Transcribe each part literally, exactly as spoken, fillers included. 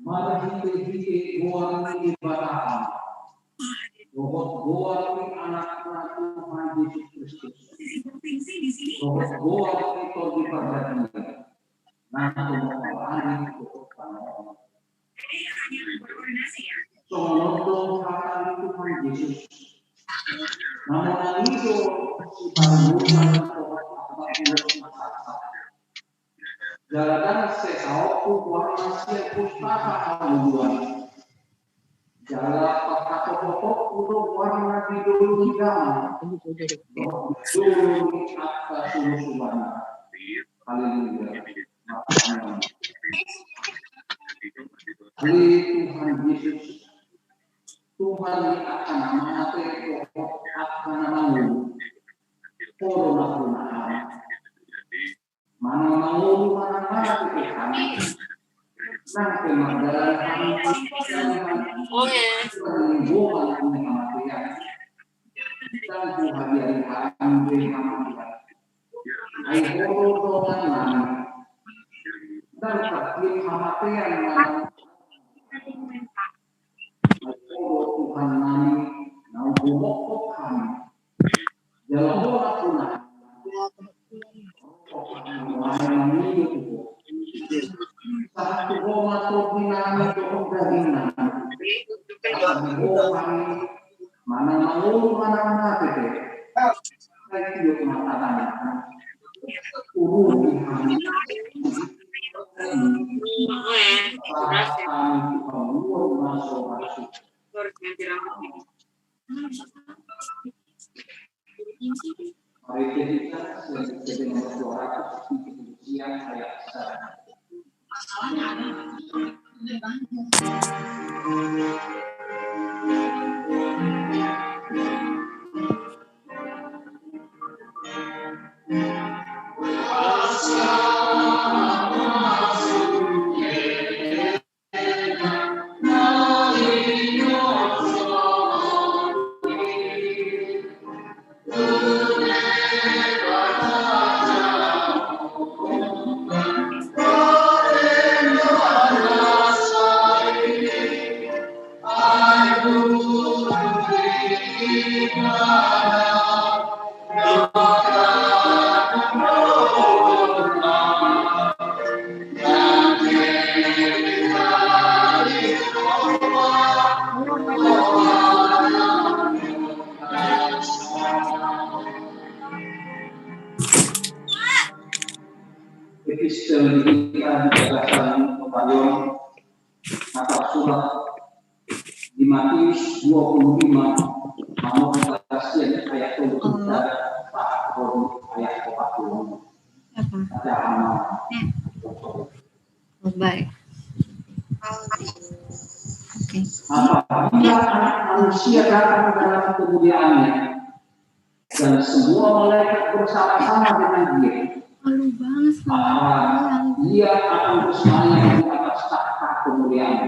Marhitehite goar ni Debata, dohot goar ni Anakna Tuhan Jesus Kristus, dohot goar ni Tondi Parbadia, na tumangihon hami dohot panorang. Songon on do hata ni Tuhan Jesus. Na monang i do siparangusan dohot parbadilos na saksak. Jala ndang sai saompu goarna sian pustaka hangoluan. Jala parhatopotophu do goarna di dolok ni damang dohot di dolok ni angka sulusuluna. Haleluya. Ale Tuhan Jesus, Tuhan ni angka na mate dohot angka na mangolu. Ho do na huna hami. Manang mangolu manang mate pe hami, nang pe mardalan hami, Tuhan, di boha ni hamatean, ndang huhabiari hami be Ham, Tuhan. Ai Ho do dongannami. Ndang tartiop hamatean manang, ai Ho do Tuhannami na umboan hami. Jala holan tu na sahat tu Ho ma tondinami dohot dagingnami. Asa di Ho hami manang mangolu manang mate pe, sai tiop ma tanganna. Urupi hami. Sahat hami tu haluaon na so ra. Mari kita dengan suara, ayat satu. Epistel di hita di bagasan Evangelium na tarsurat di Matius dua puluh lima, nomor sian ayat tolu pulu sada, sahat tu ayat opat pulu. Apa? Ada amal. Hmm. Oh, baik. Oke. Apabila Anak Manusia datang dalam kemuliaan-Nya, dan semua malaikat bersama-sama dengan Dia. Malu banget sama orang. Maka Ia akan bersemayam di atas takhta kemuliaan.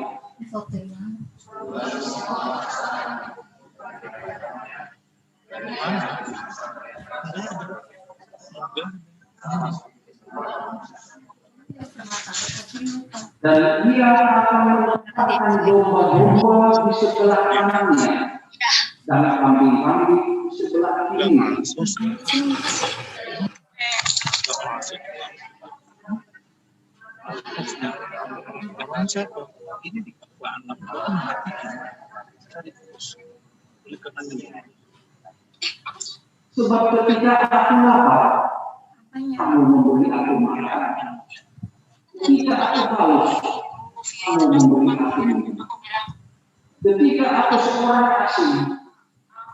Dan Ia akan meletakkan domba-domba di sebelah kanan-Nya dan kambing-kambing di sebelah kiri. Sebab ketika aku lapar, kamu memberi aku makan. Ketika aku haus, kamu memberi aku minum. Ketika aku seorang asing,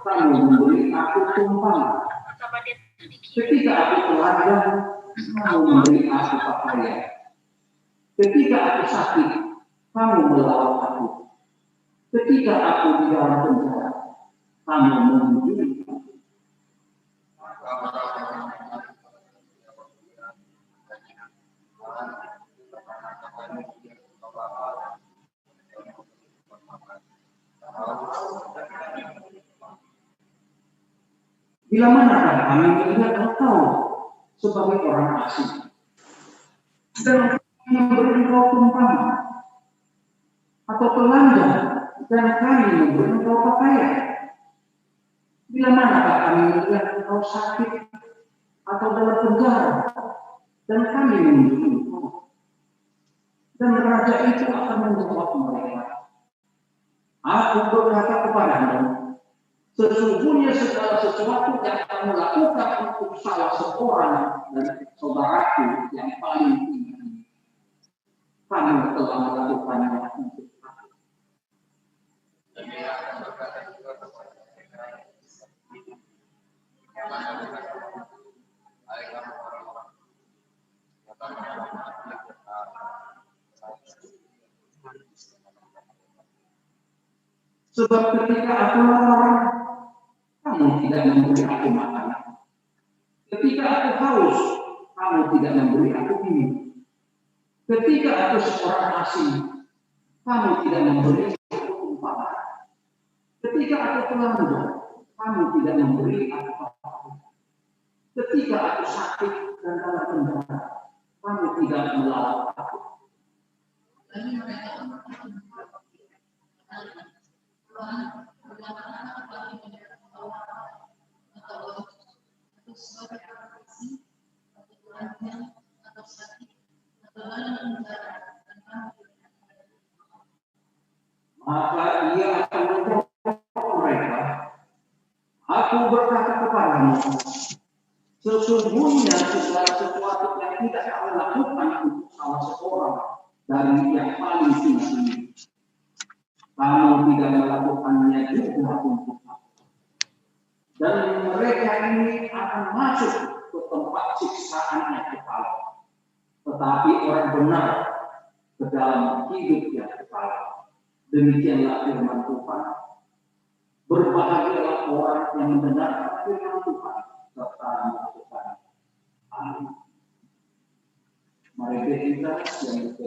kamu memberi aku tumpangan. Ketika aku telanjang, kamu memberi aku pakaian. Ketika aku sakit, kamu melawat aku. Ketika aku di dalam penjara, kamu mengunjungi aku. Bila manakah kami melihat engkau sebagai orang asing, dan kami memberi engkau tumpangan, atau telanjang, dan kami memberi engkau pakaian? Bila manakah kami melihat engkau sakit atau dalam penjara, dan kami mengunjungi engkau? Dan raja itu akan menjawab mereka, Aku berkata kepadamu, sesungguhnya segala sesuatu yang kamu lakukan untuk salah seorang dari saudaraku yang paling ingat ini, kamu telah melakukannya untuk aku. Sebab ketika aku lapar, kamu tidak memberi aku makanan. Ketika aku haus, kamu tidak memberi aku minum. Ketika aku seorang asing, kamu tidak memberi aku tumpangan. Ketika aku telanjang, kamu tidak memberi aku pakaian. Ketika aku sakit dan dalam penjara, kamu tidak melawat aku. Maka ia akan menjawab mereka, Aku berkata kepadamu, sesungguhnya segala sesuatu yang tidak kamu lakukan untuk salah seorang dari yang paling ingat ini, kamu tidak melakukannya juga untuk aku. Dan mereka ini akan masuk ke tempat siksaan yang kekal, tetapi orang benar ke dalam hidup yang kekal. Demikianlah firman Tuhan. Berbahagialah orang yang mendengarkan firman Tuhan serta melakukan. Amin. Mari kita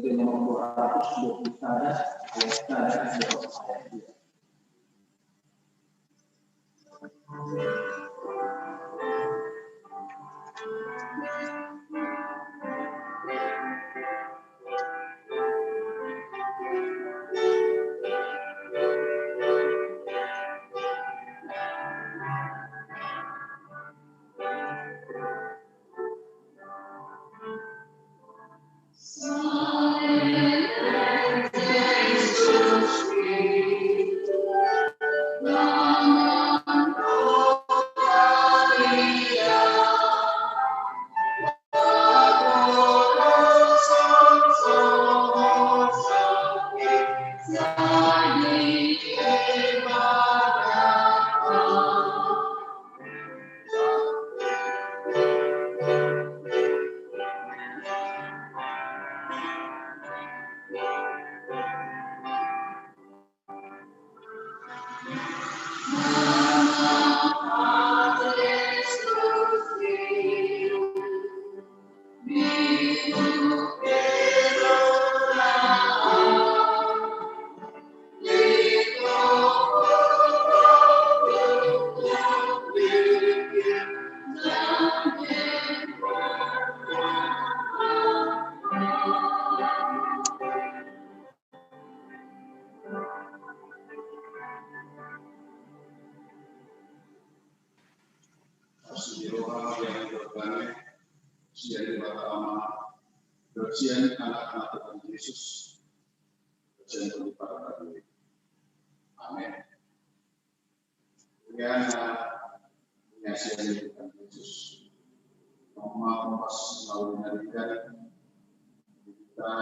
yang nomor dua ratus dua puluh sada, ayat sada, ayat dua. Asi ni Roha yang berdamai, sian Debata Ama, sian Anak-anak Tuhan Yesus, sian Tuhan Bapa. Amin. Ia na mangasihi Tuhan Yesus. Mama pas mau narikan kita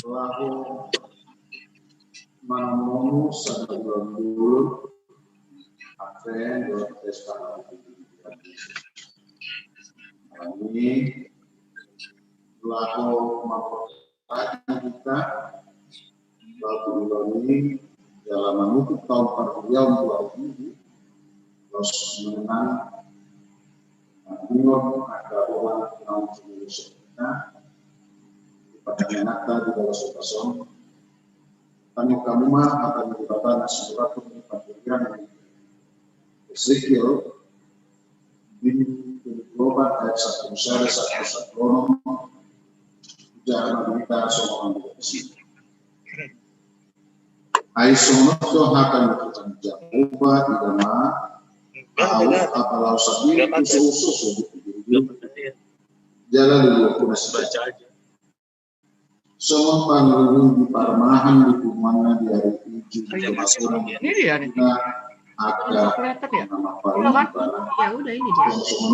Laho manonong sada ulaon bolon, Advent, dohot pesta. Kami laho mangkorhon hita, laho tu ulaon i, jala manutup taon parhuriaon dua ribu, terus menang, nah, ingot ada orang yang menjadi kita, di pertanyaan kita di dalam sepason, tanya kamu mah, akan di Bapak nasi berat pun di parhuriaon. Ezekiel, bindu loba ayat satu sada, satu sada, jangan berita soal di sini. Ai songon on do hata ni Tuhan Jahowa, ida ma, au apala au sandiri tu so, so, so, jala luluanku nasida. Songon pangalului di parumahan di punguanna di ari i, jala songon i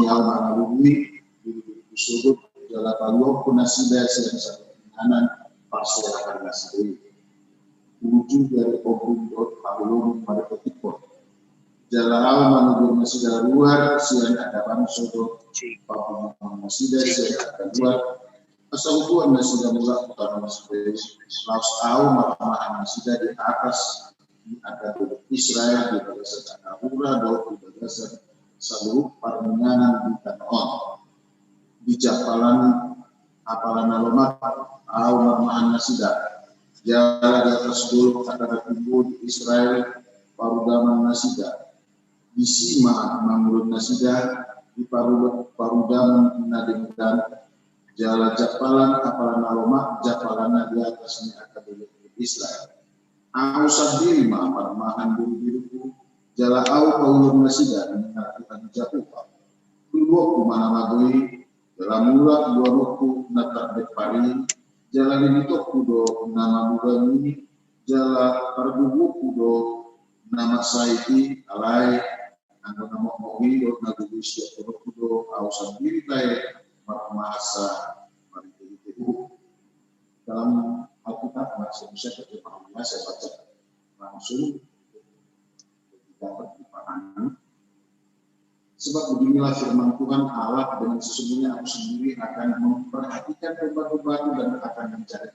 au mangalului di sudut, jala paluahon nasida sian sada inganan parserahan nasida i. Uju jari ombun dohot haholomon maripotipot. Jala au manudurhon nasida ruar sian angka bangso dohot papunguan nasida sian angka luat. Asa huboan nasida mulak tu tano nasida i, laos au marmahan nasida di atas ni angka dolok Israel, di bagasan angka hura dohot di bagasan saluhut parninganan di tano on. Di jampalan apala na lomak au marmahan nasida, jala di atas dolok angka na tumbu di Israel parudaman nasida. Disi ma mangulon nasida di paru-, parudaman na denggan, jala jampalan apala na lomak jampalanna di atas ni angka dolok Israel. Au sandiri ma marmahan diriku, jala au paulon nasida, ninna Tuhan Jahowa. Luluanku ma na mago i, jala mulak luanonku na tardempar i, jala lilitonku do na mamugang i, jala parbubuonku do na marsahit i. Alai anggo na mokmok i dohot na gogo i, sidohononku do au sandiri tahe marmasa marhitehite buku. Dalam Alkitab, nah, saya bisa terjemahkan, saya baca langsung. Kita berjumpa. Sebab beginilah firman Tuhan Allah, dengan sesungguhnya Aku sendiri akan memperhatikan domba-dombaku dan akan mencari.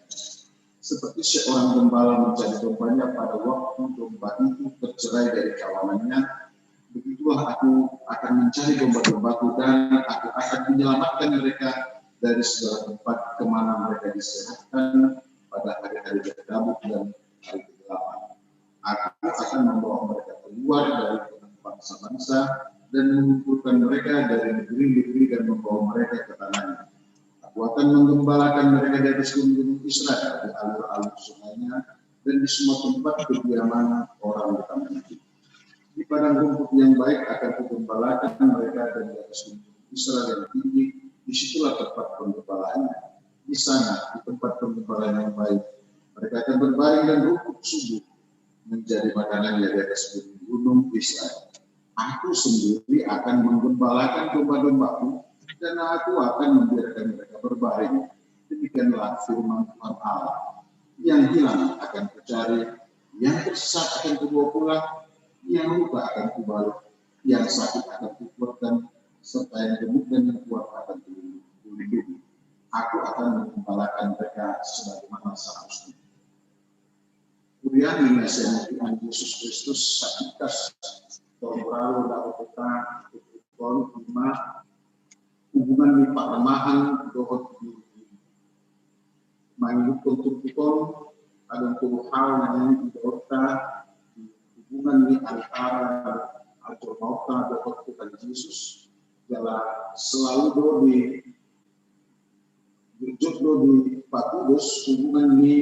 Seperti seorang gembala mencari dombanya pada waktu domba itu tercerai dari kawanannya, begitulah Aku akan mencari domba-dombaku dan Aku akan menyelamatkan mereka dari segala tempat ke mana mereka diserahkan pada hari-hari berkabut dan hari kegelapan. Aku akan membawa mereka keluar dari tengah bangsa-bangsa dan mengumpulkan mereka dari negeri-negeri dan membawa mereka ke tanahnya. Aku akan menggembalakan mereka di atas gunung-gunung Israel, di alur-alur sungainya, dan di semua tempat kediaman orang di tanah itu. Di padang rumput yang baik akan kugembalakan mereka, dan di atas gunung Israel yang tinggi, disitulah tempat penggembalaannya. Di sana, di tempat penggembalaan yang baik, mereka akan berbaring dan rumput subur menjadi makanannya di atas gunung-gunung Israel. Aku sendiri akan menggembalakan domba-dombaku, dan Aku akan membiarkan mereka berbaring. Demikianlah firman Tuhan Allah. Yang hilang akan Kucari, yang tersesat akan Kubawa pulang, yang luka akan Kubalut, yang sakit akan Kukuatkan, serta yang gemuk dan yang kuat akan Kulindungi. Aku akan menggembalakan mereka sebagaimana seharusnya. Huria na hinaholongan ni Tuhan Yesus Kristus, sahat tu tingki on, laho hita tu tingki on, ima hubungan ni parumahan dohot di mangihuthon turpuk on. Adong tolu hal na nidaonta di hubungan ni antara jolmaonta dohot Tuhan Yesus, jala selalu do di jotjot do dipatudos hubungan ni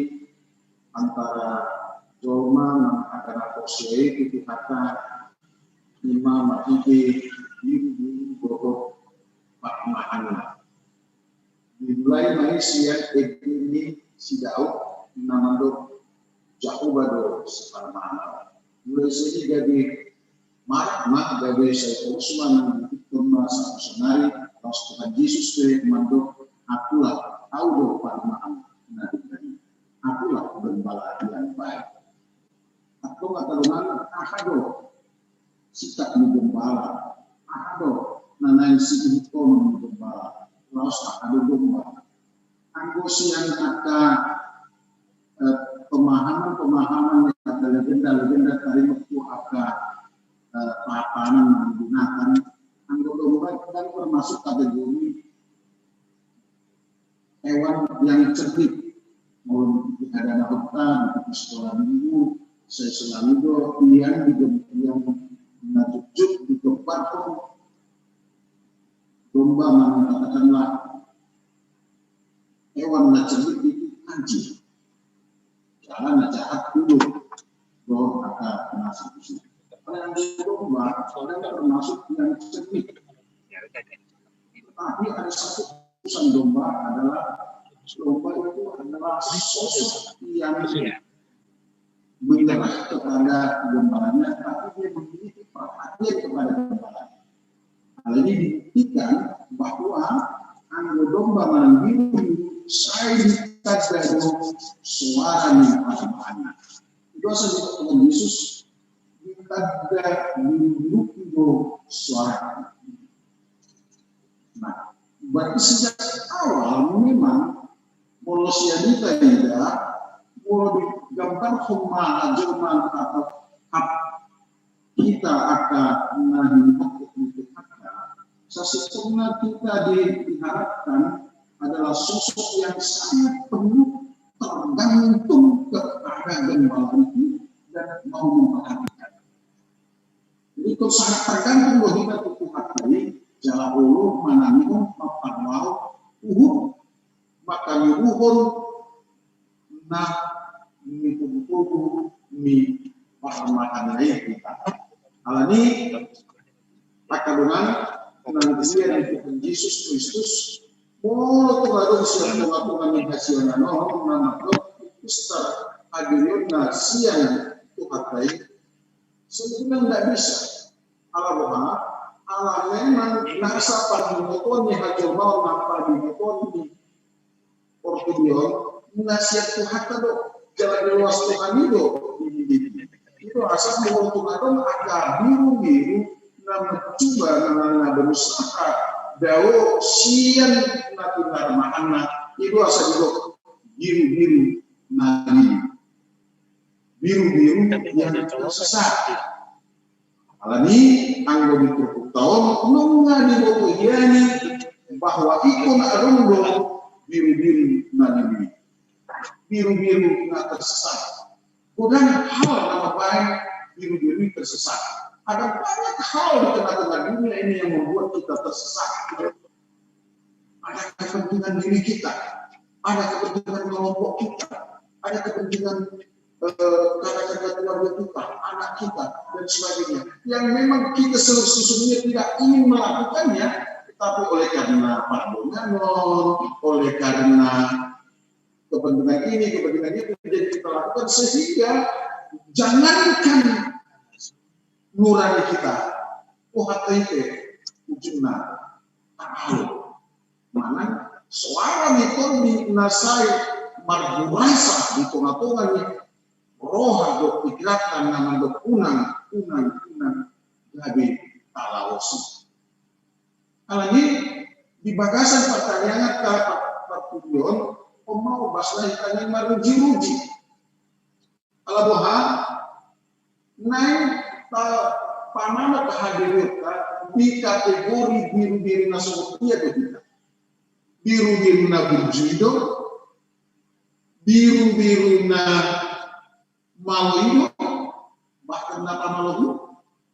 antara jolma mangkatahon na porsea i tu Tuhanta, ima marhite birubiru dohot parmahanna. Dimulai ma i sian ende ni si Daud na mandok Jahowa do siparmahan. Mulai sian i gabe marak ma, gabe sai torus ma nang di tingki on ma saonari, laos Tuhan Jesus pe mandok, Akulah, Ahu do parmahan na denggan i. Akulah gembala yang baik. Antong angka dongan, aha do singkat ni gembala? Aha do na naeng siihuthonon ni gembala? Laos aha do domba? Anggo sian angka, eh, pemahaman-pemahaman, angka legenda-legenda taringot tu angka, eh, tatanan na digunakan, anggo domba kan termasuk kategori hewan yang cerdik. Molo di adat na hita, di sekolah minggu, sai selalu do ia di, ia na jotjot digembarhon domba, mangkatahon hewan na cerdik itu anjing. Jala na jahat tubu. Dohot angka na satu sini. Karena domba, soalnya termasuk yang cerdik. Tapi ada satu urusan domba adalah, domba itu adalah sosok yang menyerah kepada gembalanya, tapi dia memiliki perhatian kepada gembalanya. Hal ini dibuktikan bahwa anggo domba manang biru sai ditanda do suara ni parmahanna. Itu asa dikatakan Yesus, ditanda, diunduk do suara. Nah, berarti sejak awal memang molo sian hita ida, molo digambarhon ma jolma atau hita angka na hinihot ni Tuhan, sasintongna hita di, diharapkan adalah sosok yang sangat penuh tergantung kepada gembala itu dan mau memperhatikan. Jadi, ingkon sangat tergantung do hita tu Tuhan i, jala olo manangihon, mamparlaok, huhut mangkaluaruhon na nitubutubu ni parmahanna i tu hita. Alani, angka dongan na huria ni Tuhan Jesus Kristus, molo tung adong sian tongatonga ni hasiangan on na mandok pistar hagirionna sian Tuhanta i, sebetulnya nggak bisa. Ala boha? Ala memang nasa pardibotoan ni hajolmaon, na pardibotoan ni portibi on, na sian Tuhanta do, jala diloas Tuhan i do. Itu asa molo tung adong angka birubiru na mencoba, na, na berusaha dao sian na pinarmahanna, itu asa didok birubiru na lili. Birubiru yang tersesat. Alani anggo di turpukta on nunga diboto hian i bahwa ingkon adong do birubiru na lili, birubiru na tersesat. Godang hal na mambahen birubiru i tersesat. Ada banyak hal di tengah-tengah dunia ini yang membuat kita tersesat. Ada kepentingan diri kita, ada kepentingan kelompok kita, ada kepentingan, eh, kata-kata keluarga kita, anak kita, dan sebagainya. Yang memang kita sesungguhnya tidak ingin melakukannya, tetapi oleh karena pardonganon, oleh karena kepentingan ini, kepentingan itu, jadi kita lakukan, sehingga jangankan nurani kita, oh, hata i pe ujungna tahalu. Manang soara ni tondi na sai marburasa di tongatonga ni roha dohot pikiran na mandok unang, unang, unang gabe talaosi. Alani di bagasan partangiangan ta, par, parpudi on, on ma umbasna hita na marujiruji. Ala boha? Naeng ta, panama ta hadirionta di kategori birubiru na songon dia do hita. Birubiru na burju i do, birubiru na malo i do, bahkan na pamalo do,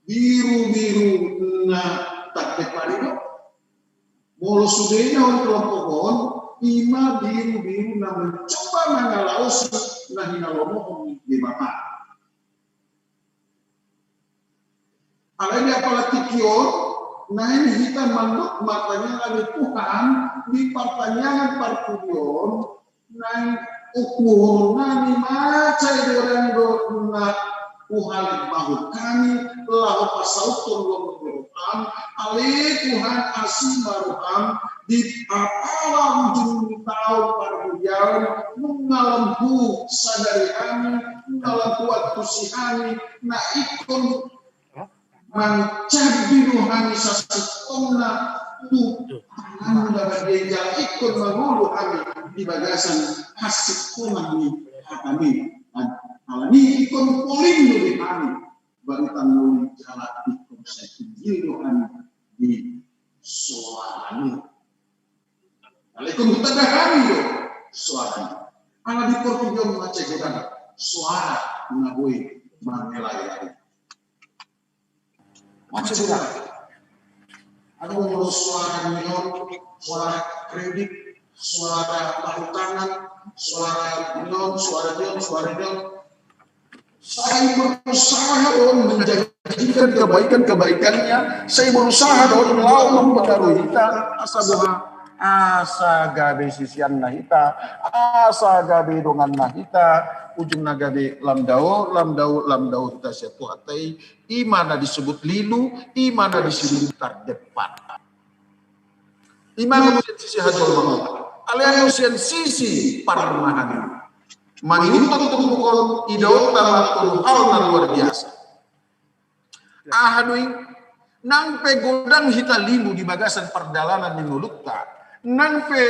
birubiru na tardek pari do. Molo sude na on kelompok on, ima birubiru na mencoba mangalaosi na hinalomohon ni Debata. Alai di apala tingki on, naeng hita mandok martangiang di Tuhan, di partangiangan parpudi on, naeng ukuhononnami mansai godang do na huhalek bahul hami, laho pasauthon lomo ni roham, ale Tuhan asi ma roham, di apala ujung ni taon parmuliaon, nunga lam husadari hami, nunga lam huantusi hami, na ingkon mancabut do hami sasintongna tu tanganmu na badia i, jala ingkon mangolu hami di bagasan hasintongna ni hatamu. Alani ingkon poling do di hami barita na uli, jala ingkon sai pinggil do hami di soarami. Alai ingkon hutanda hami do soarami. Ala di portibi on mansai godang soara na boi mangelai-elai. Maksudna, adong do soara ni on, soara kredit, soara pahutangan, soara ni on, soara ni on, soara ni on. Sai berusaha do on menjanjikan kebaikan-kebaikannya, sai berusaha do on laho mempengaruhi hita, asa boha, asa gabe siseanna hita, asa gabe donganna hita, ujungna gabe lam dao, lam dao, lam dao hita sian Tuhanta i, i ma na disebut lilu, i ma na disebut terdepan. I ma na sian sisi hajolmaon, alai sian sisi parmahanan. Mangihuthon turpuk on, idaonta ma tolu hal na luar biasa. Aha do i? Nang pe godang hita lilu di bagasan pardalanan ni ngolunta, nang pe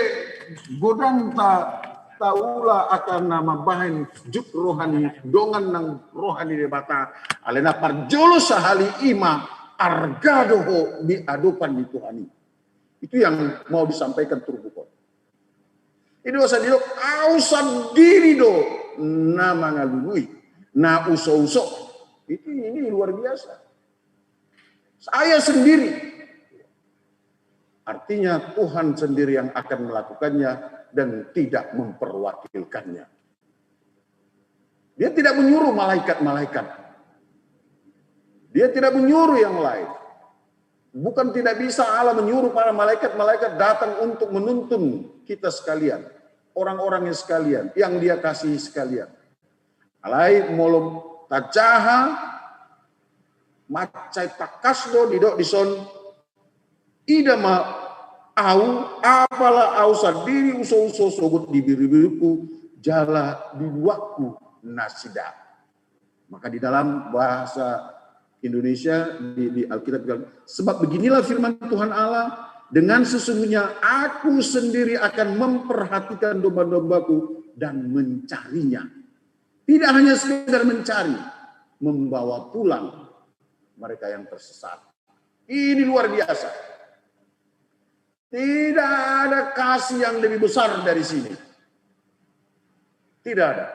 godang ta taula angka na mambahen jut roha ni dongan nang roha ni Debata, alai na parjolo sahali i ma arga do ho di adopan ni Tuhan i. Itu yang mau disampaikan turpuk on. I do asa didok, au sandiri do na mangalului, na usouso. Itu, ini luar biasa. Saya sendiri. Artinya Tuhan sendiri yang akan melakukannya dan tidak memperwakilkannya. Dia tidak menyuruh malaikat-malaikat. Dia tidak menyuruh yang lain. Bukan tidak bisa Allah menyuruh para malaikat-malaikat datang untuk menuntun kita sekalian, orang-orangnya sekalian, yang Dia kasihi sekalian. Alai molo tajaha, mansai tangkas do didok dison, ida ma au, apala au sandiri usouso sogot di biribirku jala di luakku nasida. Maka di dalam bahasa Indonesia, di, di Alkitab bilang, sebab beginilah firman Tuhan Allah, dengan sesungguhnya aku sendiri akan memperhatikan domba-dombaku dan mencarinya. Tidak hanya sekedar mencari, membawa pulang mereka yang tersesat. Ini luar biasa. Tidak ada kasih yang lebih besar dari sini. Tidak ada.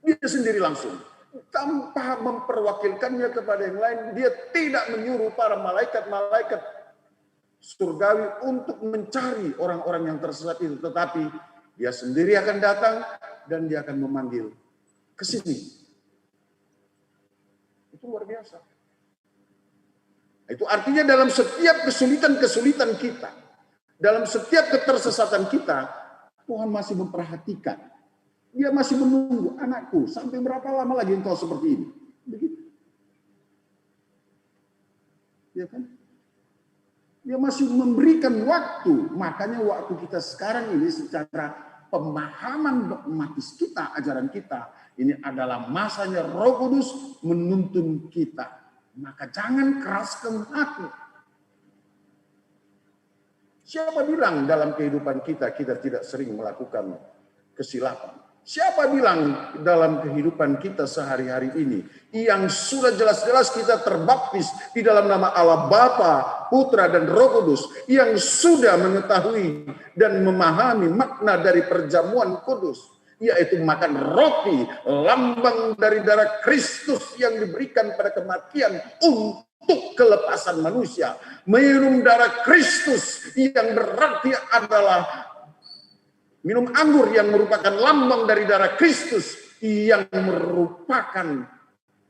Dia sendiri langsung. Tanpa memperwakilkannya kepada yang lain, dia tidak menyuruh para malaikat-malaikat surgawi untuk mencari orang-orang yang tersesat itu, tetapi dia sendiri akan datang dan dia akan memanggil ke sini. Itu luar biasa. Itu artinya dalam setiap kesulitan-kesulitan kita, dalam setiap ketersesatan kita, Tuhan masih memperhatikan. Dia masih menunggu, "Anakku, sampai berapa lama lagi engkau seperti ini?" Begitu. Ya kan? Dia masih memberikan waktu. Makanya waktu kita sekarang ini secara pemahaman dogmatis kita, ajaran kita, ini adalah masanya Roh Kudus menuntun kita. Maka jangan keraskan hati. Siapa bilang dalam kehidupan kita, kita tidak sering melakukan kesilapan? Siapa bilang dalam kehidupan kita sehari-hari ini yang sudah jelas-jelas kita terbaptis di dalam nama Allah Bapa, Putra, dan Roh Kudus, yang sudah mengetahui dan memahami makna dari perjamuan kudus, yaitu makan roti, lambang dari darah Kristus yang diberikan pada kematian untuk kelepasan manusia, minum darah Kristus yang berarti adalah minum anggur yang merupakan lambang dari darah Kristus yang merupakan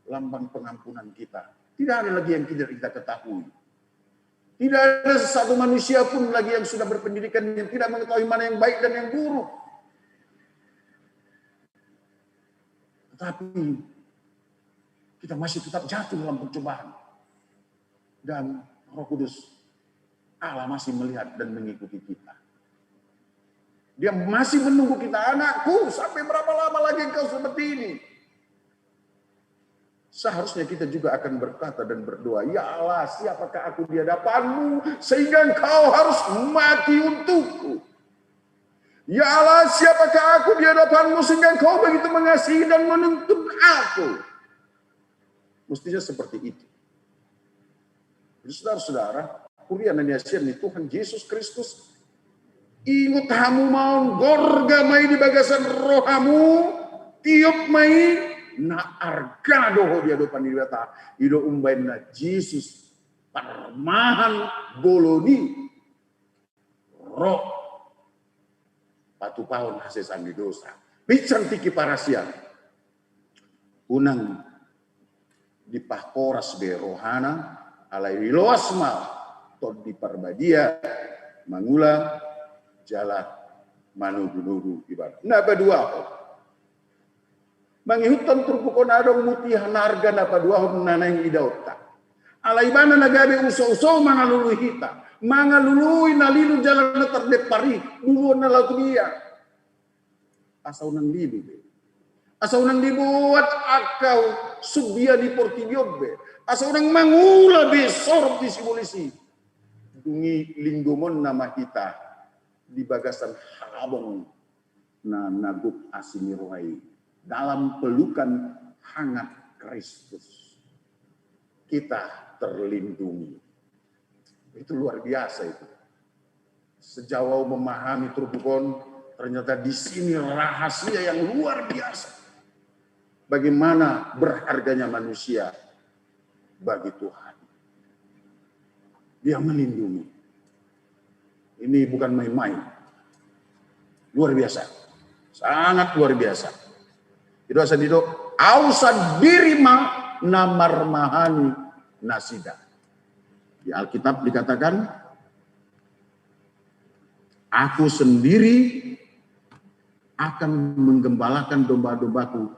lambang pengampunan kita. Tidak ada lagi yang tidak kita ketahui. Tidak ada satu manusia pun lagi yang sudah berpendidikan yang tidak mengetahui mana yang baik dan yang buruk. Tetapi kita masih tetap jatuh dalam percobaan. Dan Roh Kudus Allah masih melihat dan mengikuti kita. Dia masih menunggu kita, "Anakku, sampai berapa lama lagi engkau seperti ini?" Seharusnya kita juga akan berkata dan berdoa, "Ya Allah, siapakah aku di hadapan-Mu sehingga Engkau harus mati untukku? Ya Allah, siapakah aku di hadapan-Mu sehingga Engkau begitu mengasihi dan menuntun aku?" Mestinya seperti itu. Jadi, saudara-saudara, huria na hinaholongan ni Tuhan Jesus Kristus, ingot hamu ma on, gorga ma i di bagasan rohamu, tiop ma i, na arga do ho di adopan ni Debata. I do umbahen na Jesus parmahan bolon i ro patupahon hasesaan ni dosa. Pinsan tingki parasian. Unang dipangkoras be rohana, alai diloas ma Tondi Parbadia mangula jala manogunogu ibana. Na paduahon, mangihuthon turpuk on adong mutiara na arga na paduahon na naeng idaonta. Alai ibana na gabe usouso mangalului hita, mangalului na lilu jala na tardempar i, luluanna laho tu dia. Asa unang lilu be. Asa unang dibuat angka sumbia ni portibi on be. Asa unang mangula be sorop ni sibolis i. Dung i linggomonna ma hita di bagasan habong na nagok asi ni roha i, dalam pelukan hangat Kristus. Kita terlindungi. Itu luar biasa itu. Sejauh memahami turpuk on, ternyata di sini rahasia yang luar biasa. Bagaimana berharganya manusia bagi Tuhan. Dia melindungi. Ini bukan main-main. Luar biasa. Sangat luar biasa. Itu asa didok, au sandiri ma na marmahani nasida. Di Alkitab dikatakan, "Aku sendiri akan menggembalakan domba-dombaku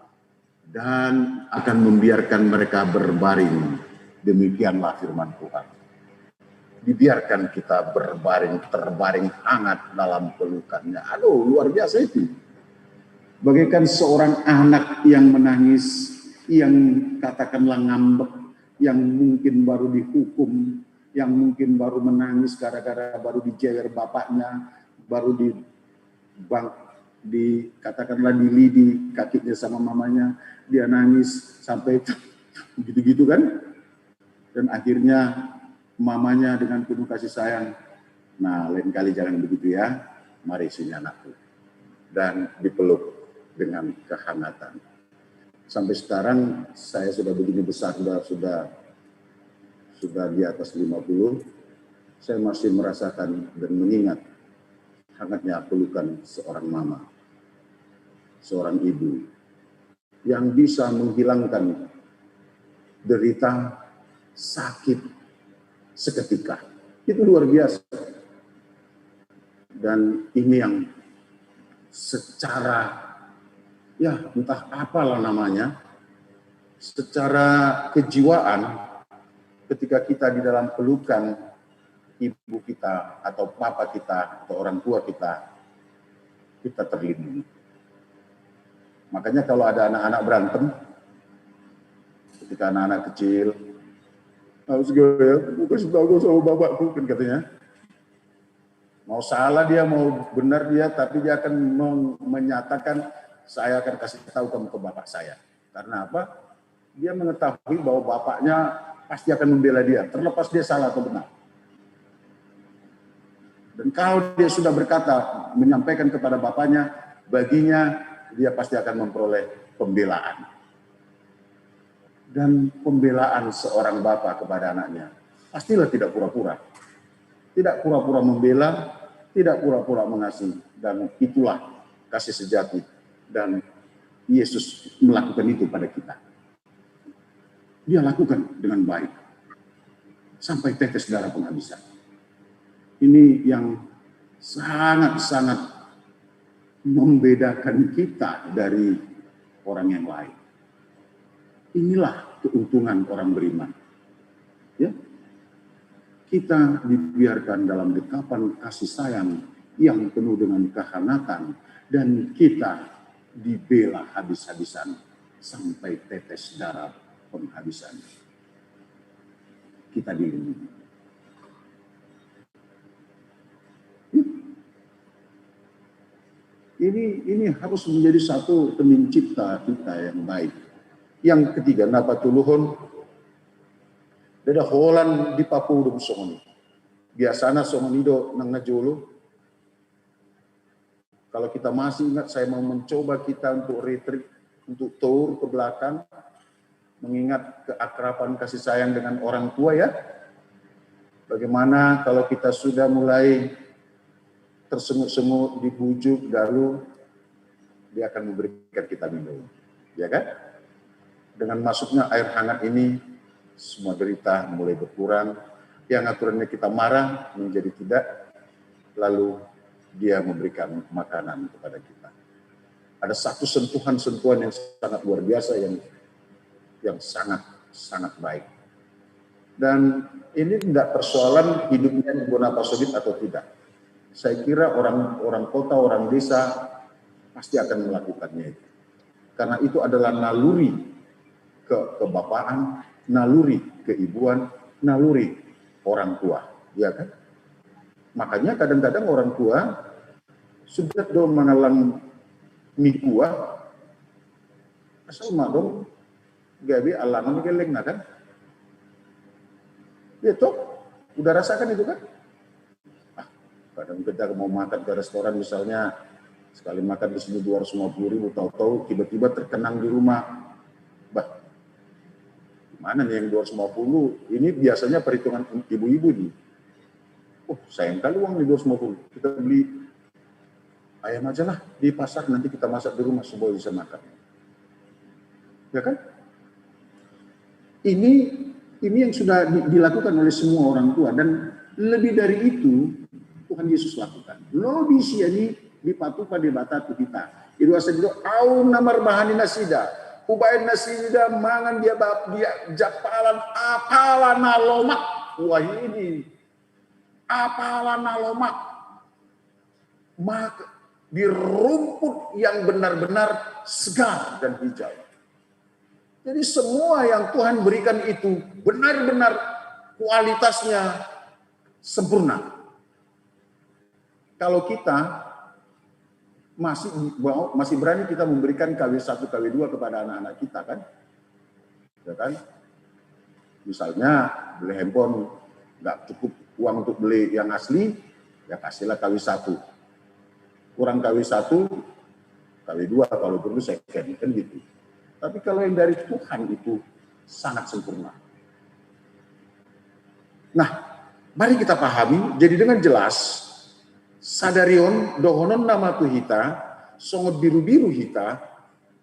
dan akan membiarkan mereka berbaring." Demikianlah firman Tuhan. Dibiarkan kita berbaring, terbaring hangat dalam pelukannya. Aduh, luar biasa itu. Bagaikan seorang anak yang menangis, yang katakanlah ngambek, yang mungkin baru dihukum, yang mungkin baru menangis gara-gara baru dijewer bapaknya, baru di bang, di, katakanlah dilidi kakinya sama mamanya, dia nangis sampai gitu-gitu kan. Dan akhirnya mamanya dengan penuh kasih sayang, "Nah, lain kali jangan begitu ya, mari sini anakku." Dan dipeluk dengan kehangatan. Sampai sekarang saya sudah begini besar, sudah, sudah, sudah di atas lima puluh, saya masih merasakan dan mengingat hangatnya pelukan seorang mama, seorang ibu yang bisa menghilangkan derita, sakit seketika. Itu luar biasa. Dan ini yang secara, ya, entah apalah namanya, secara kejiwaan, ketika kita di dalam pelukan ibu kita atau papa kita atau orang tua kita, kita terlindungi. Makanya kalau ada anak-anak berantem, ketika anak-anak kecil, "Harus gue ya, gue kasih tahu gue sama bapakku," kan katanya. Mau salah dia, mau benar dia, tapi dia akan meng-, menyatakan, "Saya akan kasih tahu kamu ke bapak saya." Karena apa? Dia mengetahui bahwa bapaknya pasti akan membela dia, terlepas dia salah atau benar. Dan kalau dia sudah berkata, menyampaikan kepada bapaknya, baginya, dia pasti akan memperoleh pembelaan. Dan pembelaan seorang bapak kepada anaknya, pastilah tidak pura-pura. Tidak pura-pura membela, tidak pura-pura mengasihi. Dan itulah kasih sejati. Dan Yesus melakukan itu pada kita. Dia lakukan dengan baik sampai tetes darah penghabisan. Ini yang sangat-sangat membedakan kita dari orang yang lain. Inilah keuntungan orang beriman. Ya. Kita dibiarkan dalam dekapan kasih sayang yang penuh dengan kehangatan, dan kita dibela habis-habisan sampai tetes darah penghabisan. Kita dilindungi. Ini, ini harus menjadi satu pencipta kita yang baik. Yang ketiga, na patoluhon, ndada holan dipapodom songon i. Biasana songon i do nang na jolo. Kalau kita masih ingat, saya mau mencoba kita untuk retreat, untuk tour ke belakang, mengingat keakraban kasih sayang dengan orang tua, ya. Bagaimana kalau kita sudah mulai tersengut-sengut, dibujuk, lalu dia akan memberikan kita minum, ya kan? Dengan masuknya air hangat ini, semua derita mulai berkurang. Yang aturannya kita marah menjadi tidak, lalu dia memberikan makanan kepada kita. Ada satu sentuhan-sentuhan yang sangat luar biasa, yang yang sangat, sangat baik. Dan ini tidak persoalan hidupnya di bona pasogit atau tidak. Saya kira orang, orang kota, orang desa pasti akan melakukannya itu. Karena itu adalah naluri ke-, kebapaan, naluri keibuan, naluri orang tua, ya kan? Makanya kadang-kadang orang tua sudah do mangallang ni buah, asal ma dong gabe allangan ni gellengna, kan? Iya toh? Udah rasakan itu, kan? Ah, kadang kita mau makan ke restoran misalnya, sekali makan di sini dua ratus lima puluh ribu, tahu-tahu tiba-tiba terkenang di rumah. Bah, gimana nih yang dua ratus lima puluh? Ini biasanya perhitungan ibu-ibu nih. Oh, sayang kali uang nih dua ratus lima puluh. Kita beli ayam aja lah di pasar, nanti kita masak di rumah supaya bisa makan. Ya kan? Ini, ini yang sudah di-, dilakukan oleh semua orang tua, dan lebih dari itu Tuhan Yesus lakukan. Lobi sian i dipatupa Debata tu hita. Di dua satu, au na marbahani nasida, hubaen nasida mangan di aba-, di jampalan apala na lomak. Wah, ini apala na lomak. Maka di rumput yang benar-benar segar dan hijau. Jadi semua yang Tuhan berikan itu benar-benar kualitasnya sempurna. Kalau kita masih mau, masih berani kita memberikan K W satu, K W dua kepada anak-anak kita, kan? Ya kan? Misalnya beli handphone, nggak cukup uang untuk beli yang asli, ya kasihlah K W satu. Kurang K W satu, K W dua kalau perlu second, kan gitu. Tapi kalau yang dari Tuhan itu sangat sempurna. Nah, mari kita pahami, jadi dengan jelas, sadari on, dohonon nama tu hita, songon birubiru hita,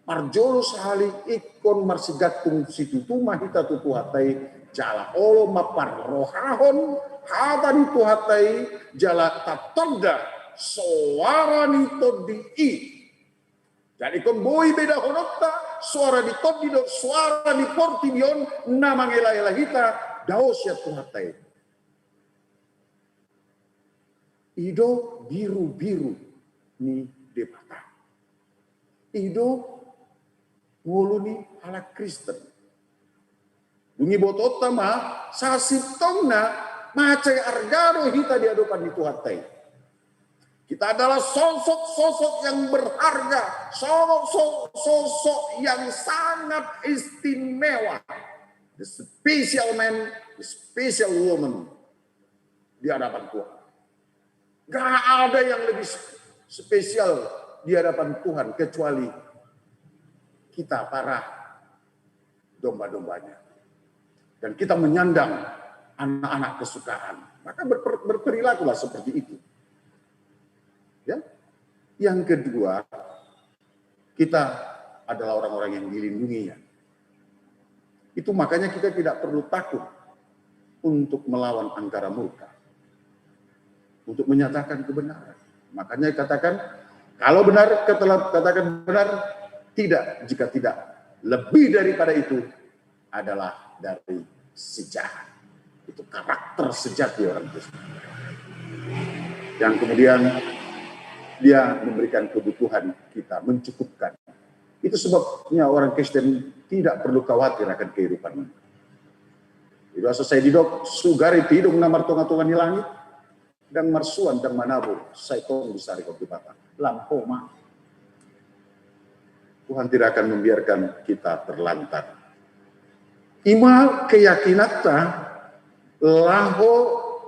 parjolo sahali ingkon marsigantung situtu ma hita tu Tuhanta i, jala olo ma parrohahon hata ni Tuhanta i, jala tatonda soara ni Tondi i. Jadi ingkon boi bedahononta, soara ni Tondi dohot soara ni portibi on na mangelaela hita dao sian Tuhanta i. I do birubiru ni Debata. I do ngolu ni halak Kristen. Dung i botoonta ma, sasintongna mansai arga do hita di adopan ni Tuhanta i. Kita adalah sosok-sosok yang berharga, sosok-sosok yang sangat istimewa. The special man, the special woman di hadapan Tuhan. Gak ada yang lebih spesial di hadapan Tuhan kecuali kita, para domba-dombanya. Dan kita menyandang anak-anak kesukaan. Maka ber-, berperilakulah seperti itu. Ya. Yang kedua, kita adalah orang-orang yang dilindunginya. Itu makanya kita tidak perlu takut untuk melawan angkara murka, untuk menyatakan kebenaran. Makanya katakan, kalau benar, katakan benar, tidak, jika tidak, lebih daripada itu adalah dari si jahat. Itu karakter sejati orang Kristen. Yang kemudian dia memberikan kebutuhan kita, mencukupkan. Itu sebabnya orang Kristen tidak perlu khawatir akan kehidupan ini. Itu asa sai didok, sugar itu hidung na martonga-tonga ni langit, dang marsuan, dang manabur, sai tong disarihon Debata. Lam ho ma. Tuhan tidak akan membiarkan kita terlantar. Ima keyakinanta laho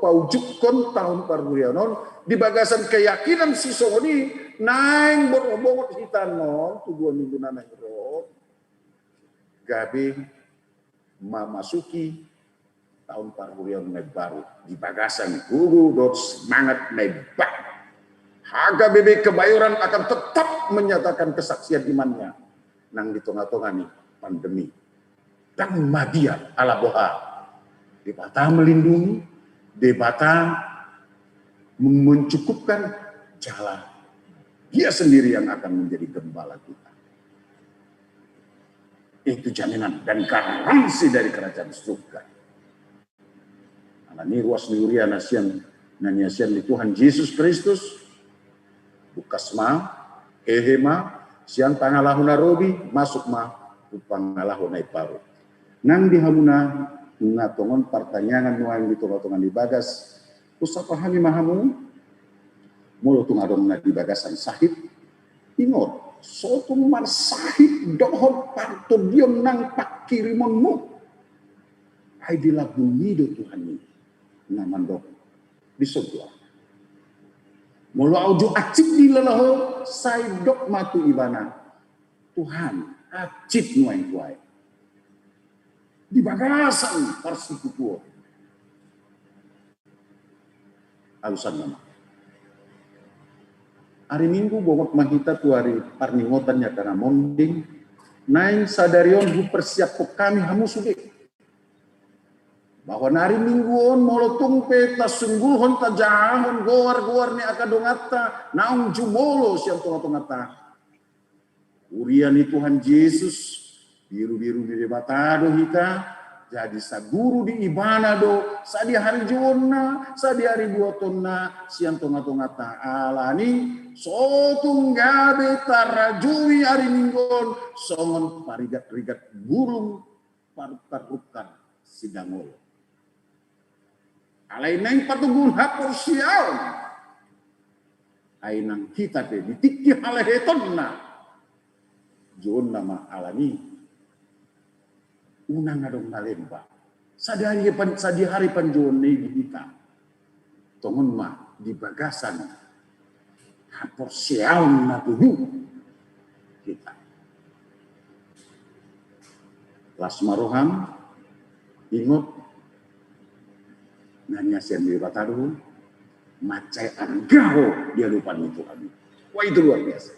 paujukkon taon parhuriaon on, di bagasan keyakinan sisongon i, naeng borhat-borhat hita annon tu dua minggu na naeng ro, gabe memasuki taon parhuriaon na imbaru di bagasan gogo dohot semangat na imbaru. H K B P Kemayoran akan tetap menyatakan kesaksian imannya nang di tonga-tonga ni pandemi. Dang mabiar, ala boha? Debata melindungi, Debata mencukupkan, jala Dia sendiri yang akan menjadi gembala kita. Itu jaminan dan garansi dari kerajaan surga. Ala ni ruas ni huria na sian, na niasian ni Tuhan Jesus Kristus, bukas ma, hehe ma, sian pangalaho na robi, masuk ma tu pangalaho na imbaru. Nang di hamuna na tongon partangiangan nuaeng di tonga-tonga ni bagas, husapa hami ma hamu, molo tung adong na di bagasan sahit, ingot, so tung marsahit dohot partondion nang pangkirimonmu. Ai di lambungmi do Tuhan i na mandok, dison Tuhan. Molo uju hansit dilala ho, sai dok ma tu Ibana, Tuhan, hansit nuaeng tu ahu. Di bagasan parsikutuon. Alusan nama. Ari Minggu bongot ma hita tu ari parningotan ni angka na monding. Naeng sadari on hupersiaphon hami hamu sude. Bahwa na ari Minggu on molo tung pe tasunggulhon, tajahahon goar-goar ni angka donganta naung jumolo sian tonga-tonganta. Huria ni Tuhan Jesus, birubiru ni Debata do hita, jadi saguru di Ibana do, sadi hari jouonna, sadi hari buatonna, sian tonga-tonganta. Ala ni so tung gabe tarajumi ari Minggu on songon parigat-rigat burung partarrukan sidangolo. Alai naeng patoguhon haporseaon. Ai nang hita pe di tingki halahetonna, jouonna ma ala ni i. Unang adong na lemba. Sadihari pan-, sadihari panjouon ni di hita. Tongon ma di bagasan haporseaon na tubu hita. Las ma roham, ingot, na niasian ni Debata do, mansai arga ho di adopan ni Tuhan. Wah, itu luar biasa.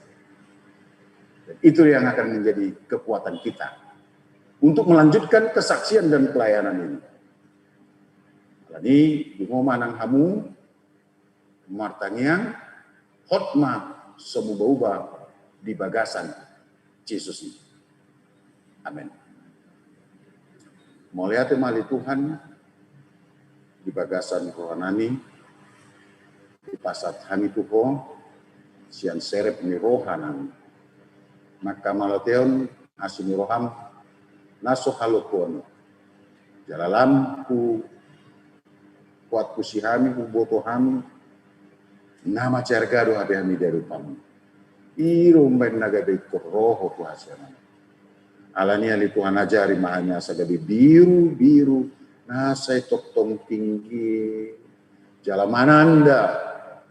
Dan itu yang akan menjadi kekuatan kita untuk melanjutkan kesaksian dan pelayanan ini. Ala ni i, dungo ma nang hamu martangiang, hot ma so muba-uba di bagasan Jesus i. Amen. Mauliate ma ale Tuhan, di bagasan rohanami, dipasahat hami tu Ho, sian serep ni rohanami. Manghamauliateon asi ni roham, na so halumpang. Jala lam hu-, hualusi hami, huboto hami, na mansai arga do hape hami di adopanmu. I do umbahen na gabe ingkon ro Ho tu hasiangan. Ala ni i ale Tuhan, ajari ma hami asa gabe birubiru na sai tongtong tinggi. Jala mananda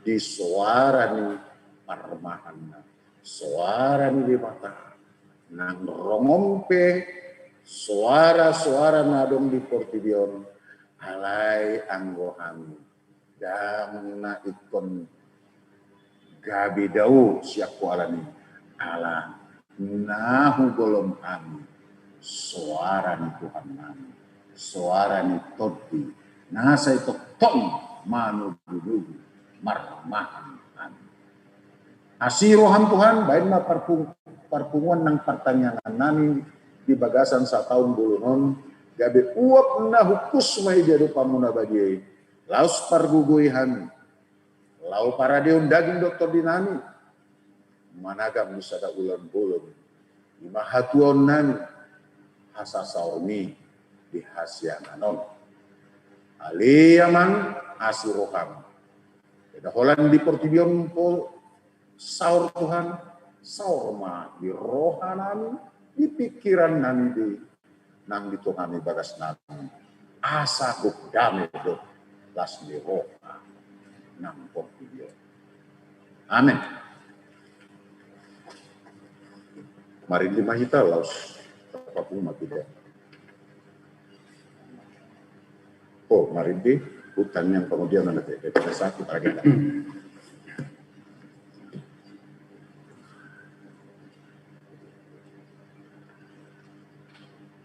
di soara ni parmahanna. Soara ni Debata. Nang rongon pe soara-soara na adong di portibi on, alai anggo hami ndang na ingkon gabe dao sian Ho ala ni i. Ala na hugolom hami soara ni Tuhan nami, soara ni tondi, na sai tongtong manogunogu marmahan hami. Asi roham Tuhan, baen ma parpung-, parpunguan nang partangiangan nami di bagasan sataon bolon on, gabe uap na hukus ma i di adopanmu na badia i, laos pargogoi hami, laho paradehon daging dohot tondi nami, managam di sada ulaon bolon, i ma hatuaon nami, hasasaon i di hasiangan on. Ale Amang, asi roham. Eda holan di portibi on po saor Tuhan, saor ma di roha nami, di pikiran nami be, nang di tonga ni bagas nami. Asa gok dame do las ni roha nang portibi on. Amen. Marende ma hita laos tapapungu ma hita. Oh, marende, utang yang kemudian nanti kita sakit lagi.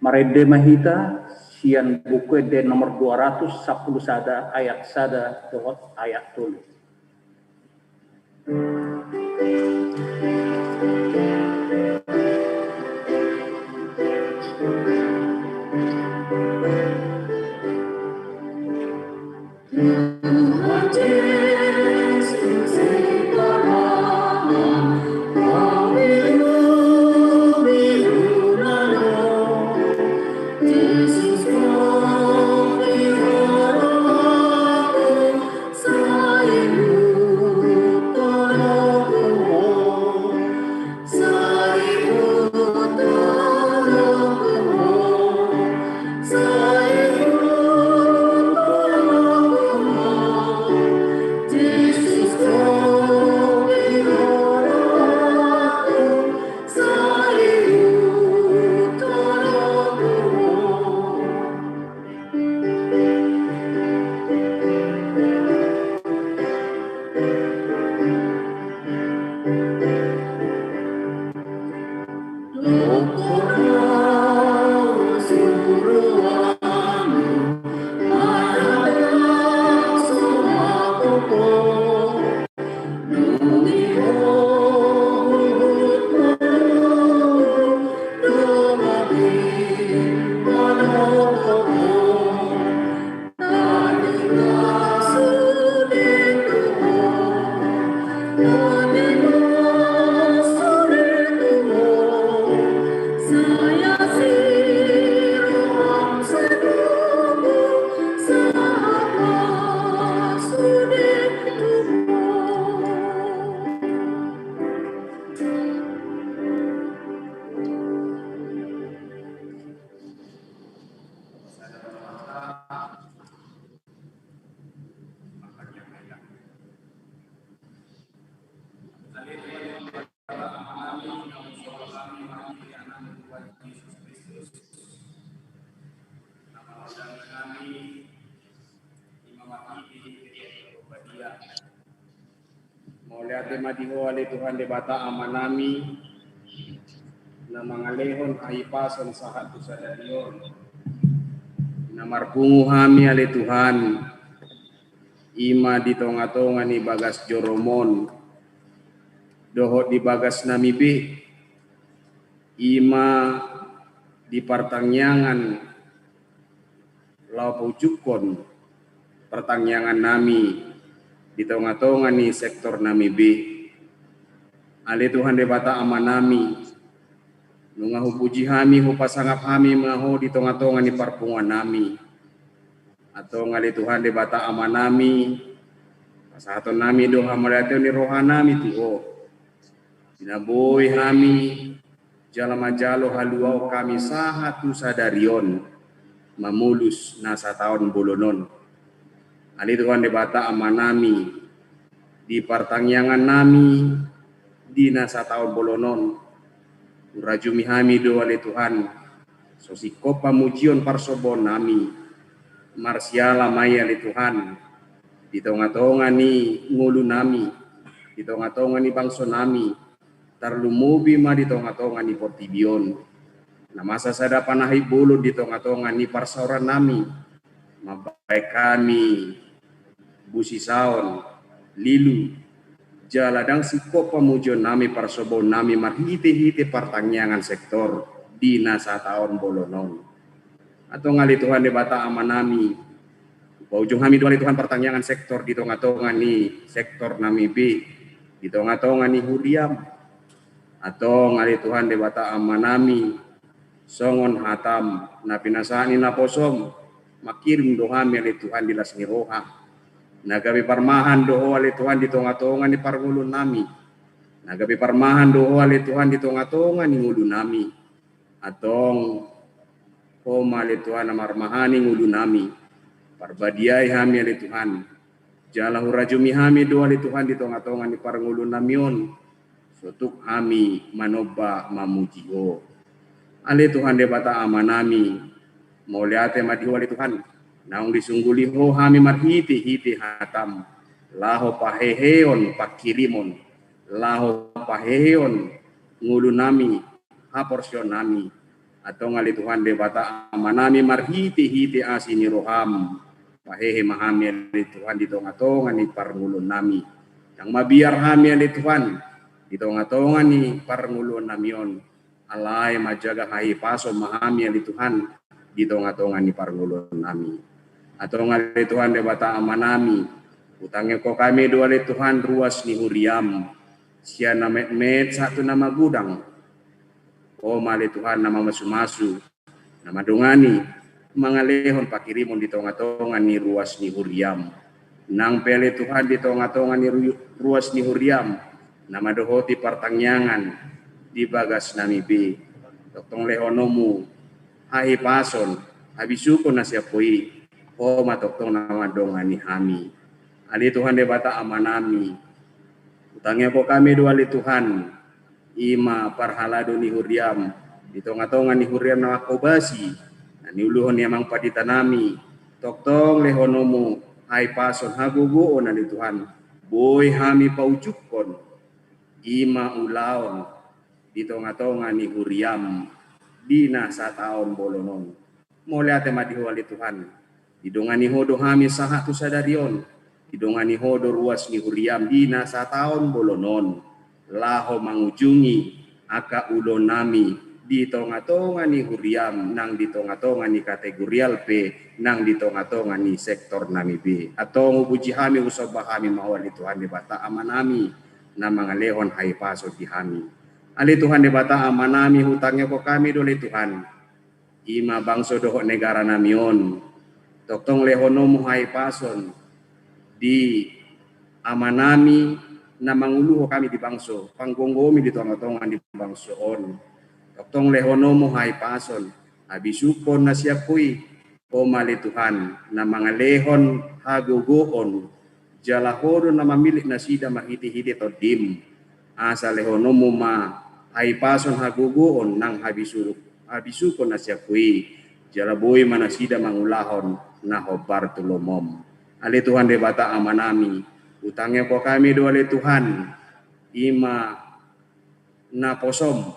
Marende ma hita sian Buku Ende nomor dua ratus sampulu sada ayat sada dohot ayat tolu. Mauliate ma di Ho ale Tuhan Debata Amanami, na mangalehon hahipason sahat tu sadari on. Na marpungu hami ale Tuhan, i ma di tongatonga ni bagas joroMon, dohot di bagas nami be, i ma di partangiangan laho paujungkon partangiangan nami di tongatonga ni sektor nami be. Ale Tuhan Debata Amanami, nunga hupuji hami, hupasangap hami ma Ho di tongatonga ni parpunguan nami. Antong ale Tuhan Debata Amanami, pasahaton nami do hamauliateon ni rohanami tu Ho. Di na boi hami jala manjalo haluaon hami sahat tu sadari on, mamolus na sataon bolon on. Ale Tuhan Debata Amanami, di partangiangan nami di na sataon bolon on, hurajumi hami do ale Tuhan, so singkop pamujion parsombaon nami. Marsiala ma i ale Tuhan, di tongatonga ni ngolu nami, di tongatonga ni bangso nami, tarlumobi ma di tongatonga ni portibi on. na masa sada panahit bolon di tonga-tonga ni parsaoran nami, mambahen hami busisaon, lilu, jala ndang singkop pamujion nami, parsobaon nami marhite-hite partangiangan sektor di na sataon bolon on. Antong ale Tuhan Debata Ama nami, paujung hami do ale Tuhan partangiangan sektor di tonga-tonga ni sektor nami be, di tonga-tonga ni huriam. Antong ale Tuhan Debata Ama nami, songon hatam na pinasahat ni naposom, mangkirim do hami ale Tuhan di las ni roha. Na gabe parmahan do Ho ale Tuhan di tonga-tonga ni parngoluon nami. Na gabe parmahan do Ho ale Tuhan di tonga-tonga ni ngolu nami. Antong Ho ma ale Tuhan na marmahani ngolu nami. Parbadiai hami ale Tuhan. Jala hurajumi hami do ale Tuhan di tonga-tonga ni parngoluon nami on. Sotung hami manomba mamuji Ho. Ale Tuhan Debata Ama nami, mauliate ma di Ho ale Tuhan. Naung disungguli Ho hami marhite-hite hatam. Laho paheheon pangkirimon. Laho paheheon ngolu nami, haporseaon nami. Antong ale Tuhan Debata Ama nami marhite-hite asi ni roham. Pahehe ma hami ale Tuhan di tonga-tonga ni parngoluon nami. Ndang mabiar hami ale Tuhan di tonga-tonga ni parngoluon nami on. Alai manjaga hahipason ma hami ale Tuhan di tonga-tonga ni parngoluon nami. Antong ale Tuhan Debata Ama nami, hutangihon hami do ale Tuhan ruas ni huriam. Sian na metmet sahat tu na magodang. Ho ma ale Tuhan na mamasu-masu, na mandongani, mangalehon pangkirimon di tonga-tonga ni ruas ni huriam. Nang pe ale Tuhan di tonga-tonga ni ru-, ruas ni huriam, na mandohoti partangiangan di bagas nami be. Tongtong lehononmu hahipason, habisukon na sian Ho i, Ho ma tongtong na mandongani hami. Ale Tuhan Debata Ama nami, hutangihon hami do ale Tuhan, i ma parhalado ni huriam, di tonga-tonga ni huriam na manghobasi, na niuluhon ni amang pandita nami, tongtong lehononmu hahipason hagogoon ale Tuhan, boi hami paujungkon, i ma ulaon, di tonga-tonga ni huriam, di na sataon bolon on. Mauliate ma di Ho ale Tuhan. Didongani Ho do hami sahat tu sadari on. Didongani Ho do ruas ni huriam di na sataon bolon on. Laho mangujungi angka ulaon nami di tonga-tonga ni huriam, nang di tonga-tonga ni kategorial pe, nang di tonga-tonga ni sektor nami be. Antong hupuji hami, husomba hami ma Ho ale Tuhan Debata Ama nami, na mangalehon hahipason di hami. Ale Tuhan Debata Ama nami, hutangihon hami do ale Tuhan. I ma bangso dohot negara nami on. Tongtong lehononmu hahipason di ama nami na manguluhon hami di bangso, panggomgomi di tonga-tonga ni bangso on. Tongtong lehononmu hahipason, habisukon na sian Ho i, Ho ma ale Tuhan, na mangalehon hagogoon, jala Ho do na mamillit nasida marhite-hite tondim. Asa lehononmu ma hahipason hagogoon nang habisu-, habisukon na sian Ho i, jala boi ma nasida mangulahon na hombar tu lomom. Ale Tuhan Debata Ama nami, hutangihon hami do ale Tuhan, i ma naposom,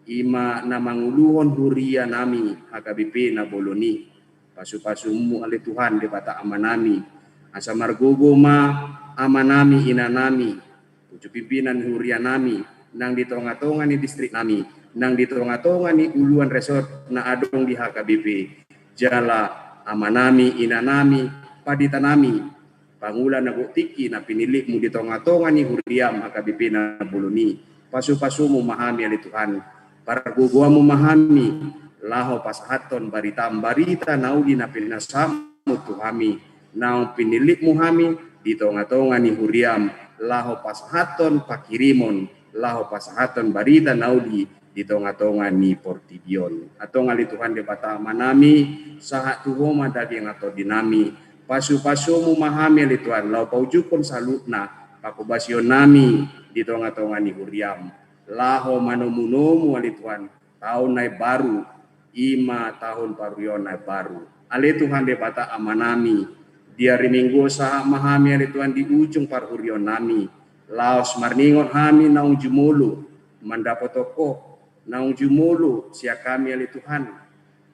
i ma na manguluhon huria nami H K B P na bolon i. Pasu-pasumu ale Tuhan Debata Ama nami, asa margogo ma ama nami, ina nami, uju pimpinan huria nami, nang di tonga-tonga ni distrik nami, nang di tonga-tonga ni uluan resort na adong di H K B P, jala ama nami, ina nami, pandita nami, pangula na gok tingki na pinillitmu di tonga-tonga ni huriam H K B P na bolon i. Pasu-pasumu ma hami ale Tuhan, pargogoanmu ma hami, laho pasahathon barita, barita na uli na pinasahatmu tu hami, naung pinillitmu hami di tonga-tonga ni huriam, laho pasahathon pangkirimon, laho pasahathon barita na uli di tonga-tonga ni portibi on. Antong ale Tuhan Debata Ama nami, sahat tu Ho ma daging nang tondi nami, pasu-pasumu ma hami ale Tuhan, laho paujungkon saluhutna panghobasion nami di tonga-tonga ni huriam, laho manomu-nomu ale Tuhan, taon na imbaru, i ma taon parhuriaon na imbaru. Ale Tuhan Debata Ama nami, di ari Minggu sahat ma hami ale Tuhan di ujung parhuriaon nami, laos marningot hami naung jumolo mandapothon Ho, naung jumolo sian hami ale Tuhan.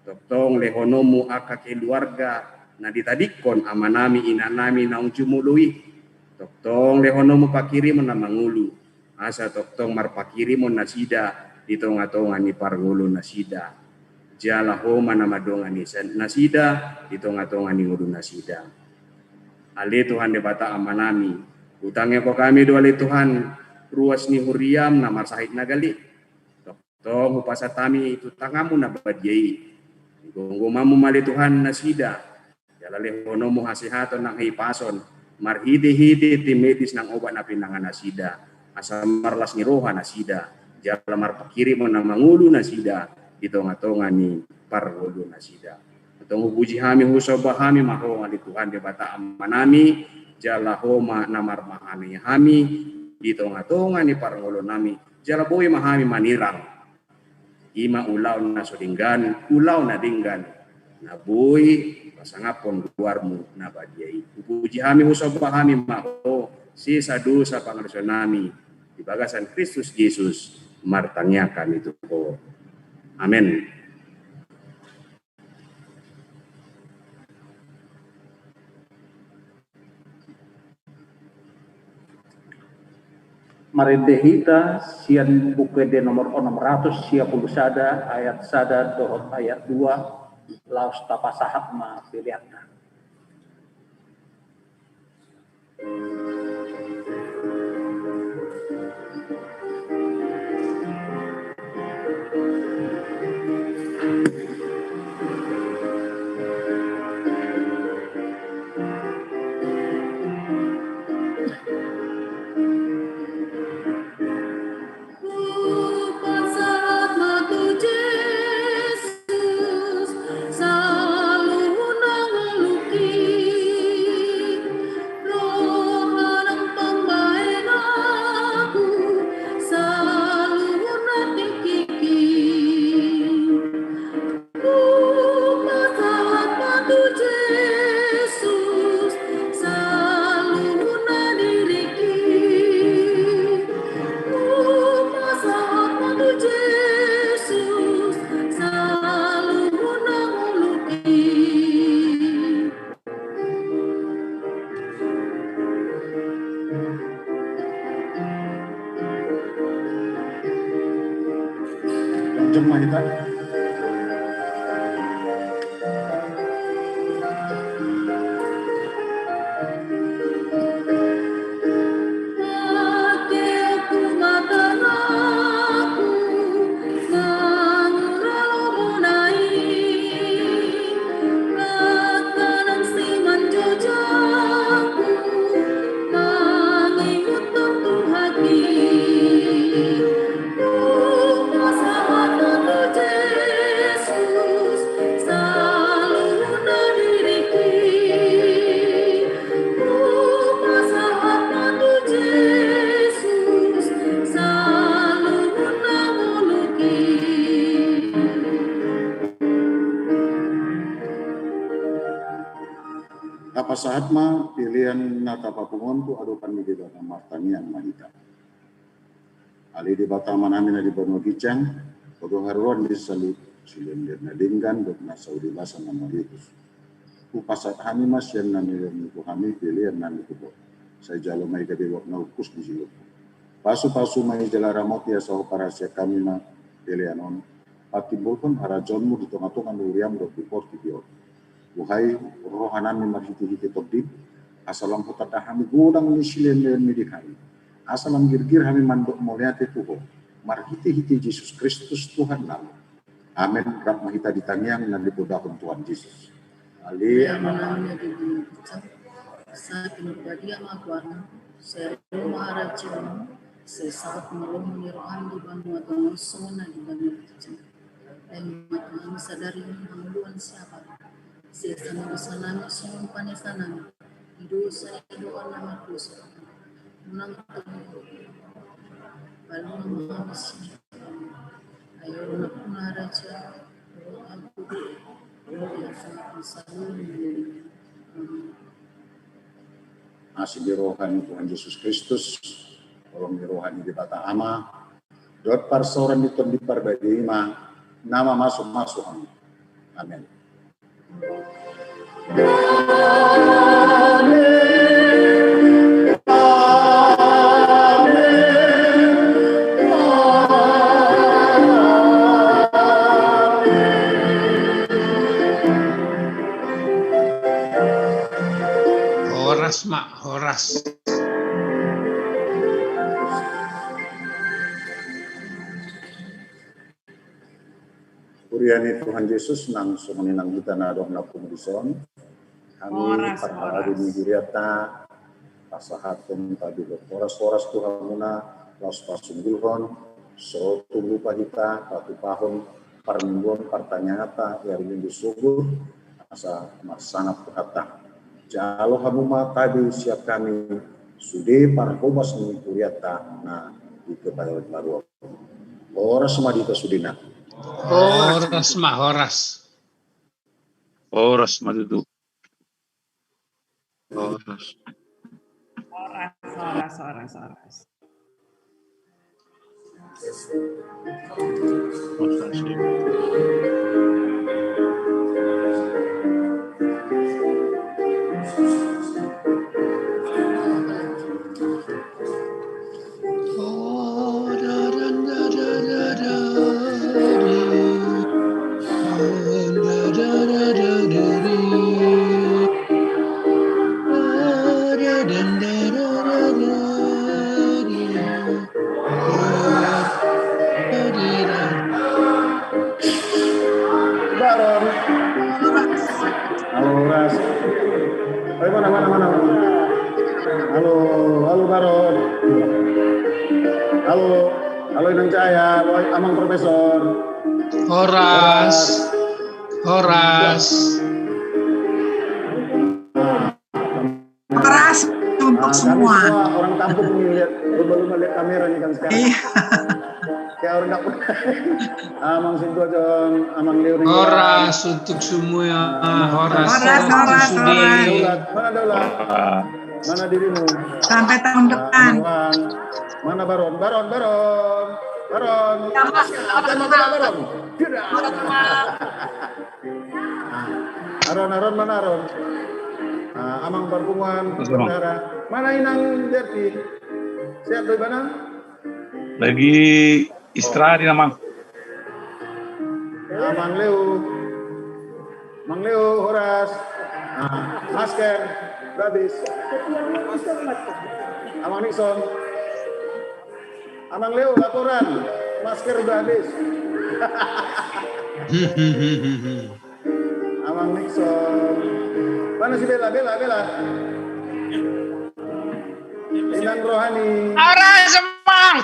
Tongtong lehononmu angka keluarga na ditadingkon amanami inanami naung jumolo i. Tongtong lehononmu panghirimon na mangolu, asa tongtong marpanghirimon nasida di tongatonga ni parngoluon nasida. Jala Ho ma na mandongani nasida di tongatonga ni ngolu nasida. Ale Tuhan Debata amanami, hutangihon hami do ale Tuhan ruas ni huriam na marsahit na gale. Tongtong hupasahat hami tu tanganmu na badia i. Gomgomanmu ma ale Tuhan nasida, jala lehononmu hasehaton nang hahipason marhitehite tim medis nang obat na pinangan nasida, asa marlas ni roha nasida, jala marpanghirimon na mangolu nasida di tongatonga ni parngoluon nasida. Antong hupuji hami, husomba hami ma Ho ale Tuhan Debata amanami, jala Ho ma na marmahani hami di tongatonga ni parngoluonnami, jala boi ma hami manirang. I ma ulaon na so denggan, ulaon na denggan, na boi pasangaphon goarmu na badia i. Hupuji hami, husomba hami ma Ho sesa dosa pangalaosionami, di bagasan Kristus Jesus martangiang hami tu Ho. Amen. Marende hita sian Buku Ende nomor onom ratus sia pulu sada, ayat sada dohot ayat dua, laos tapasahat ma pelean. Hupasahat ma tu Jesus saluhutna ngolungki, roha nang pambahenanku, saluhutna tingkingki. Hupasahat ma tu Jesus saluhutna diringki. Hupasahat ma tu Jesus saluhutna ngolungki. Jongjong ma hita. Pakeonku ma tanganku mangura lomona i, angka nang simanjujungku mangihuthon Tuhanki. Hupasahat ma tu Jesus saluhutna diringki. Hupasahat ma tu Jesus saluhutna ngolungki. Tapasahat ma pelean na tapapungu on tu adopan ni Debata, martangiang ma hita. Ale Debata Amanami na di banua ginjang, Ho do haroan ni saluhut silender na denggan dohot na sauli basa na malehu. Hupasahat hami ma sian na nilehonmu tu hami pelean nami tu Ho. Sai jalo ma i gabe uap na umpus di jolo. Pasupasu ma i jala ramoti asa huparhaseang hami ma pelean on patimbulhon harajaonmu di tongatonga ni huriam dohot di portibi on. Buhai rohanami marhitehite Tondim, asa lam hutanda hami godang ni silendeon ni diri hami. Asa lam girgir hami mandok mauliate tu Ho marhitehite Jesus Kristus Tuhannami. Amen. Rap ma hita di tangiang na dipodahon Tuhan Jesus. Ale Amanami na di banua ginjang, sai pinarbadia ma goarmu, sai ro ma harajaonmu, sai saut ma lomo ni roham di banua tonga on songon na di banua ginjang. Bahen ma tu hami sadari on hangoluan siapari. Sesa ma dosanami songon panesanami di dosa ni dohot na mardosa tu hami. Unang togihon hami, palua ma hami sian harajaon. Ai Ho do nampuna harajaon, dohot hangoluan, dohot harajaon saluhutna. Amen. Asi ni roha ni Tuhan Jesus Kristus, holong ni roha ni Debata Ama, dohot parsaoran ni Tondi Parbadia i ma na mamasumasu hamu. Amen. Horas ma, horas. Huria ni Tuhan Jesus, nang songon i nang hita na adong na pungu dison. Hami parhalado ni hurianta, pasahathon tabi dohot horas-horas tu hamuna, laos pasunggulhon, so tung lupa hita patupahon parmingguon partangianganta di ari Minggu sogot, asa marsangap Tuhanta. Jalo hamu ma tabi sian hami sude parhobas ni hurianta na di Kebaion Baru on. Horas ma di hita sudena. Horas ma, horas. Horas ma tutu. Horas. Horas, horas, horas, horas. Baron. Halo, Ras. Oi, mana, mana, mana? Halo, halo, Baron. Halo, halo, Inang Cahaya, halo, Amang Profesor. Horas. Horas. Horas untuk semua. Orang kampung nih, lihat, lumba-lumba lihat kamera nih kami sekarang. Iya. Kayak orang kampung. Amang Sintua John, Amang Leo nih. Horas untuk semua. Horas, horas, horas. Mana Daulat? Mana dirimu? Sampai tahun depan. Mana Baron? Baron, Baron. Baron. Baron. Aron, Aron, mana Aron? Amang Parpunguan, Bendahara. Mana Inang Derti? Sehat do ibana? Lagi istirahat, Amang. Amang Leo. Amang Leo, horas. Masker, habis. Amang Nixon. Amang Leo, laporan, masker udah habis. Amang Nixon. Mana si Bella, Bella, Bella? Inang Rohani. Horas, Amang.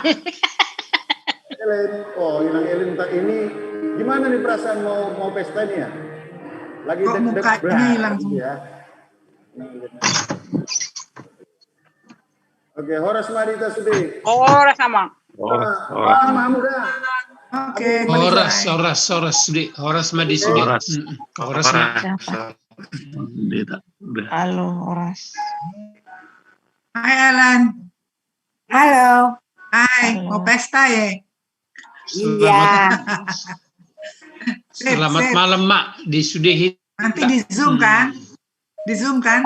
Elin. Oh, Inang Elin, ini gimana nih perasaan mau, mau pesta ini ya? Lagi deg-deg mukanya hilang semua. Oke, horas ma di hita sude. Horas, Amang. Horas, horas. Oke, horas, horas, horas sude. Horas ma di sude. Horas. Horas ma. Halo, horas. Hai, Alan. Halo. Hai, mau pesta ya? Iya. Selamat malam, Mak. Di sude. Nanti di Zoom kan? Di Zoom kan?